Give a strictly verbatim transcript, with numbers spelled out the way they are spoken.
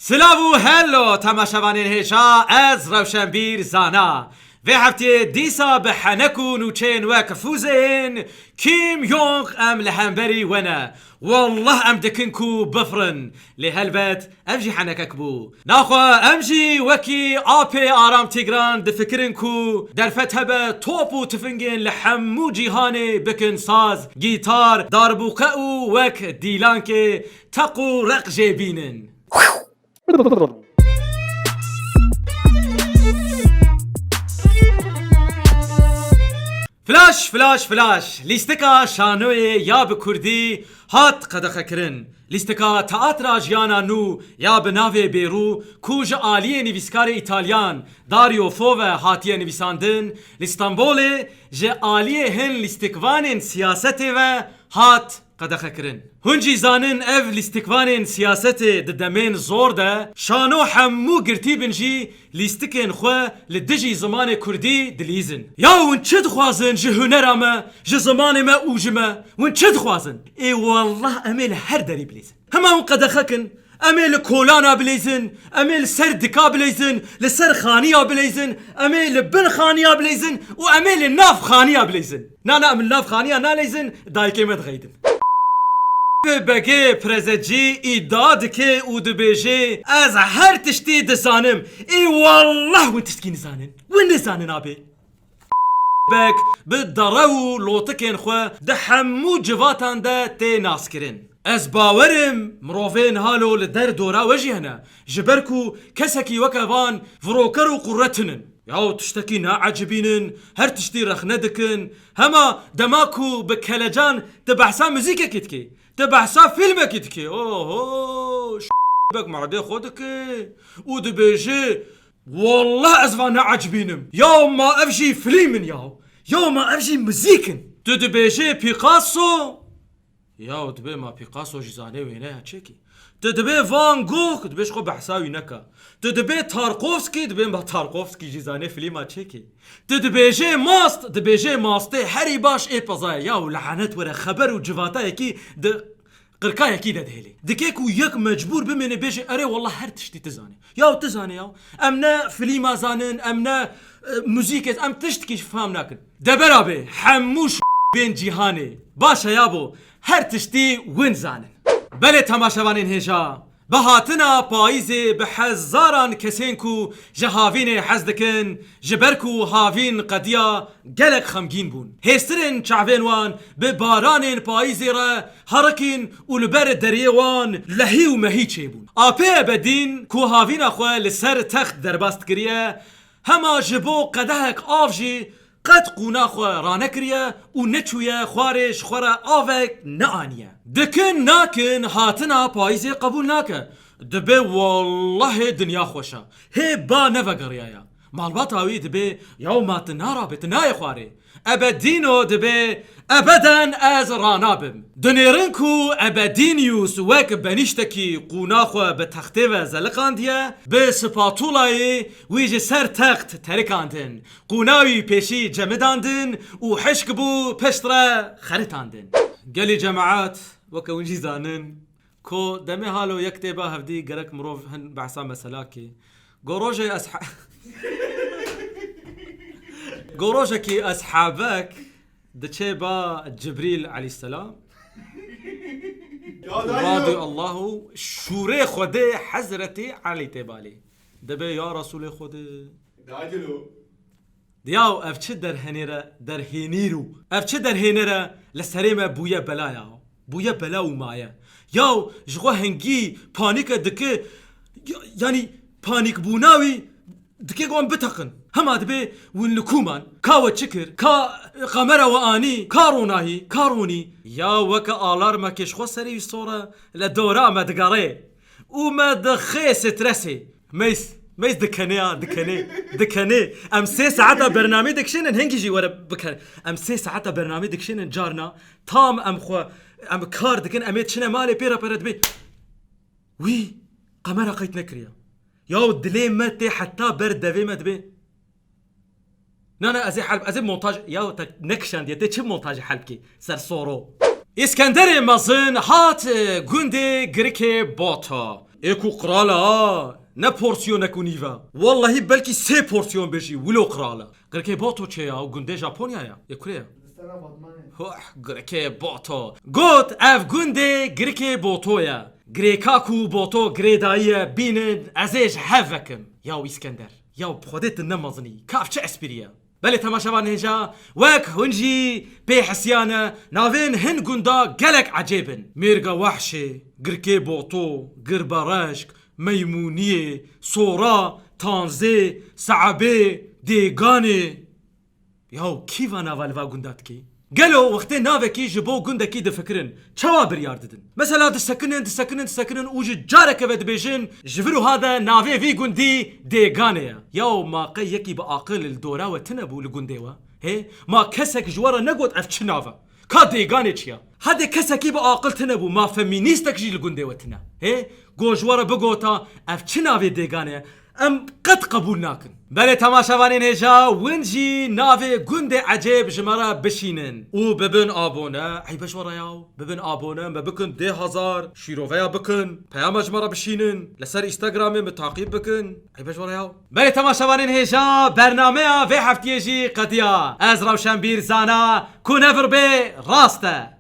Silav û hello temaşevanên hêja, ez Rewşenbîr Zana. Vê heftiyê dîsa bi henek û nûçeyên wek fûzeyên Kim Jong em li hemberî we ne. Wallah em dikin ku bifirin. Lê helbet ev jî henekek bû. Naxwe em jî wekî apê Aram Tîgran difikirin ku derfet hebe top û tifingên li hemû cîhanê bikin saz, gîtar, darbûqe û wek dîlankê teq û req jê bînin. Flash, flash, flash! Lîstika şanoyê ya bi kurdî hat qedexekirin. Lîstika teatra jiyana nû ya bi navê Bêrû ku ji aliyê nivîskarê Îtalyan Dario Fo ve hatiye nivîsandin, li Stenbolê ji aliyê hin lîstikvanên siyasetê ve hat qedexekirin. Hûn jî zanin ev lîstikvanên siyasetê di demên zor de şano hemû girtî bin jî lîstikên xwe li dijî zimanê kurdî dilîzin. Ya hûn çi dixwazin ji hunera me, ji zimanê me û ji me? Hûn çi dixwazin? Ê wallah em ê li her derî bilîzin. Hema hûn qedexe kin. Em ê li kolana bileyzin, em ê li ser dika bileyzin, li ser xaniya bileyzin, em ê li bin xaniya bileyzin û em ê li nav xaniya bileyzin. Na, na, em li nav xaniya naleyzin, dayikê me dixeydin. Begê Prezecî îdia dike û dibêje, ez her tiştî dizanim. Ê wallah hûn tiştkî nizanin. Hûn nizanin abê. Bek bi dere û lotikên xwe di hemû civatan de tê naskirin. Ez bawer im mirovên halo li der dora we jî hene, ji ber ku kesekî weke van viroker û qurre tinin. Yaw tiştekî naecibînin, her tiştî rexne dikin. Hema dema ku bi kelecan tu behsa muzîkekî dikî, tu behsa fîlmekî dikî. Oho, ş-, bek madê xwe dikî û dibêjî, Wallah ez van neecibînim. Ya ma ev jî fîlm in ya. Ya ma ev jî muzîk in. Tu dibêjê Picasso? Ya dibê ma Picasso jî zanê wêne ya çêkî. Tu dibê Van Gogh, dibê ji xwe behsa wî neka. Tu dibê Tarkovsky, dibê ma Tarkovsky jî zanê fîlma çêkî. Tu dibêjê mast, dibêjê mastê herî baş ê pezayê. Ya lanet were xeber û civata yekî di qirka yekî de dihêlê. Dikê ku yek mecbûr bimêne bêje, erê wallah her tiştî tu zanî. Yaw tu zanî yaw. Em ne filîma zanin, em ne, e, muzîkê, em tiştkî fam nakin. Debera bê, hemû ş-, bên cîhanê. Baş e yabo, her tiştî win zanin. Belê temaşevanên hêja, bi hatina payîzê bi hezaran kesên ku ji havînê hez dikin, ji ber ku havîn qediya, gelek xemgîn bûn. Hêstirên çavên wan bi baranên payîzê re herikîn û li ber deriyê wan lehî û mehî çêbûn. Apê Ebedîn ku havîna xwe li ser text derbas dikiriye, hema ji bo qedehek av jî qet qûna xwe ranekiriye û neçûye xwarê ji xwe re avek neaniye. Dikin nakin hatina payîzê qebûl nake. Dibê wallahê dinya xweş e. Hê ba nevegeriyaya. Malbata wî dibê, yaw ma tu narabe, tu nayê xwarê. Ebedîno dibê, ebeden ez ranabim. Dinêrin ku Ebedînyus wek benîştekî qûna xwe bi textê ve zeliqandiye, bi spatulayê wî ji ser text terikandin. Qûna wî pêşî cemidandin û hişk bû pişt re xeritandin. Gelî cemaet, weke hûn jî zanin, Ko demê halo yek tê ba hevdî gerek mirov hin behsa meselakê. Go rojê esha-, go rojekî eshabek diçê ba Cibrîl aleyhisselam. Ya dayı. Radî Allahu şûrê Xwedê Hezretî Elî tê balê. Dibê ya Resûlê Xwedê. Dayı lo. Diyaw ev çi derhenêre, derhênîr û ev çi derhênere li serê me bûye bela ya. Bûye bela û maye. Yaw ji xwe hingî panîke dike, ya-, yanî panîkbûna wî dike wan biteqin. Hema dibê win li ku man, ka we çi kir, ka qemera we anî, ka ronahî, ka ronî. Ya weke alarmekê ji xwe serê wî sor e, li dora me digere. Û me dixê stresê. Meys, meys dikenê ya, dikenê, dikenê. Em sê saeta bernamê dikişînin, hingî jî were biken. Em sê saeta bernamê dikişînin carna. Tam em xwe, em kar dikin, em ê diçine malê pê re pere dibê. Wî, qemera qeyd nekiriye. Yaw dilê me tê heta ber devê me dibê. Na, na, ez ê helb-, ez ê montaj, ya te nekişandiye, tê çi montajê helbkî? Ser soro. Îskenderê Mezin hat, e, gundê Girikê Boto. Ê ku qral e ha, ne porsiyonek û nîv e. Wallahî belkî sê porsiyon be jî, wilo qral e. Girkê Boto çê ya û gundê Japonya ya. Yê kurê ye? Distana Batmanê. Huh, girkê Boto. Got, ev gundê girkê Boto ye. Girêka ku Boto girêdayî ye, bînin, ez ê ji hev vekim. Yaw Îskender. Yaw bi Xwedê tu ne mezin î. Ka ev çi esprî ye? Belê temaşevanên hêja, wek hûn jî pê hesiyane, navên hin gunda gelek ecêb in. Mêrga Wehşê, Girkê Boto, Girbereşk, Meymûniyê, Sora, Tanzê, Seebê, Dêganê. Yaw kî va nava li va gunda dikê? Gelo wextê navekî ji bo gundekî difikirin, çawa biryar didin? Mesela disekinin, disekinin, disekinin û ji careke ve dibêjin, ji vir û ha de navê vî gundî Dêganê ye. Yaw ma qey yekî bi aqil li dora we tine bû li gundê we? Hê? Ma kesek ji we re negot ev çi nav e? Ka Dêganê çi ya? Hede kesekî bi aqil tine bû, ma femînîstek jî li gundê we tine. Hê? Go ji we re bigota, ev çi navê Dêganê ye? Em qet qebûl nakin. Belê temaşevanên hêja, win jî navê gundê ecêb ji me re bişînin û bibin abone. Eybe ji we re yaw. Bibin abone, me bikin dê hezar, şîroveya bikin, peyama ji me re bişînin, li ser Instagramê me taqîb bikin. Eybe ji we re yaw. Belê temaşevanên hêja, bernameya vê heftiyê jî qediya. Ez Rewşenbîr zana ku ne vir bê, rast e.